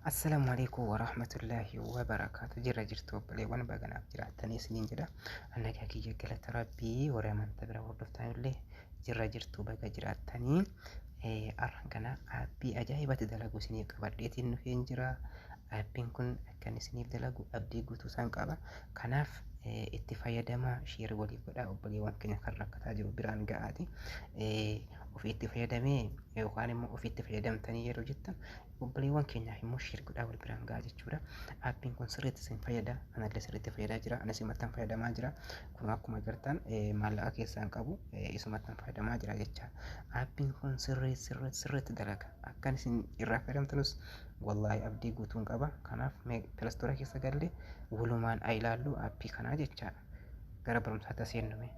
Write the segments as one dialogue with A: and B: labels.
A: Assalaamu alaikum warahmatullaahi wabarakaatu. Jirra jirtu obboleewwan, baganaaf jiraattanii isiniin jedha. Nagaa kiyya, galata Rabbii. Warra amantaa bira hordoftan illee jirra jirtu, baga jiraattanii. Har'aan kana aappii ajaa'ibatti dalagu isiniif qabadheetiin dhufeen jira. Aappiin kun akkan isiniif dalagu abdii guutuu isaan qaba. Kanaaf itti fayyadamaa, share waliif godhaa, obboleewwan keenya kan rakkataa jiru biraan ga'aati. Ofii itti fayyadamee yookaan immoo ofii itti fayyadamtanii yeroo jettan, obboleewwan keenyaaf immoo share godhaa wal biraan ga'a jechuudha. Aappiin kun sirriitti isin fayyada. Anallee sirriitti fayyadaa jira. Anis isumattan fayyadamaa jira. Kun akkuma agartan maallaqa keessaan qabu, isumattan fayyadamaa jira jecha. Aappiin kun sirrii sirriitti sirriitti dalaga. Akkan isin irraa fayyadamtanus wallaahi abdii guutuun qaba. Kanaaf mee Play Store keessa galle walumaan haa ilaallu aappii kanaa jechaadha. Gara barumsaatti seennume.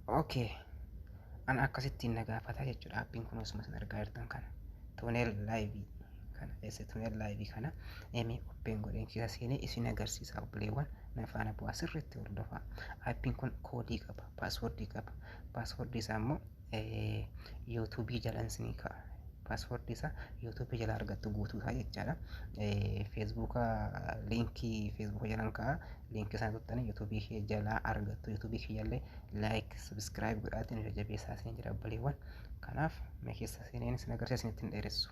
A: Okay. Ana akkasittiin na gaafata jechuudha. Aappiin kun osuma isin argaa jirtan kana. Tunnel Live kana eessa, Tunnel Live kana emi open godheen keessa seenee isin agarsiisa. Obboleewwan, na faana bu'aa, sirriitti hordofaa. Aappiin kun koodii qaba, paaswordii qaba. Paaswordii isaa immoo yuutuubii jalan isinii ka'a. Paaswordii isaa yuutuubii jala argattu guutuu isaa jechaadha. Feesbuuka, liinkii feesbuuka jalan ka'a. Liinkii sana tuttanii yuutuubii jalaa argattu. Yuutuubii kiyyallee like, subscribe godhaatiin jajjabeessaa isin jira, obboleewwan. Kanaaf mee keessa seeneen isin agarsiisa, isinitti hin dheeressu.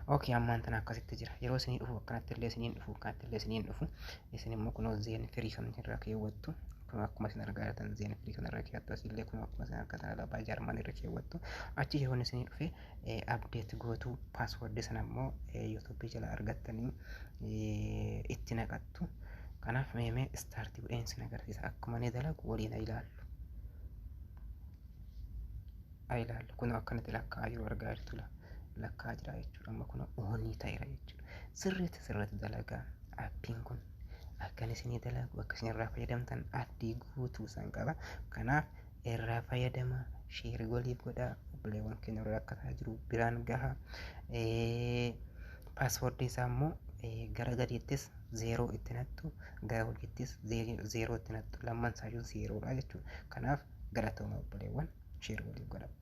A: Okay, ammaan tana akkasitti jira. Yeroo isinii dhufu akkanatti illee isiniin dhufu, akkanatti illee isiniin dhufu. Isin immoo kunoo Zenfree kan irra keewwattu. Kun akkuma isin argaa jirtan Zenfree kan irra keewwattu. Asillee kun akkuma isin argaa alaabaa Jaarman irra keewwattu. Achi yeroo isinii dhufe update gootu, paaswordii sana immoo yuutuubii jala argattanii itti naqattu. Kanaaf meemee start godheen isin agarsiisa. Akkuma inni dalagu waliin haa ilaallu. Haa ilaallu. Kun akkanatti lakkaa'aa jiru argaa jirtu, lakkaa'aa jira jechuudha. Amma kun on ta'eera jechuudha. Sirriitti sirriitti dalagaa aappiin kun. Akkan isinii dalagu, akka isin irraa fayyadamtan abdii guutuu isaan qaba. Kanaaf irraa fayyadama, share waliif godhaa, obboleewwan keenya warra rakkataa jiru biraan gaha. Paaswordii isaa immoo gara gadiittis zeeroo itti nattu, gara oliittis zeeroo itti nattu, lamman isaayyuu zeeroodha jechuudha. Kanaaf galatooma obboleewwan, share waliif godhaa.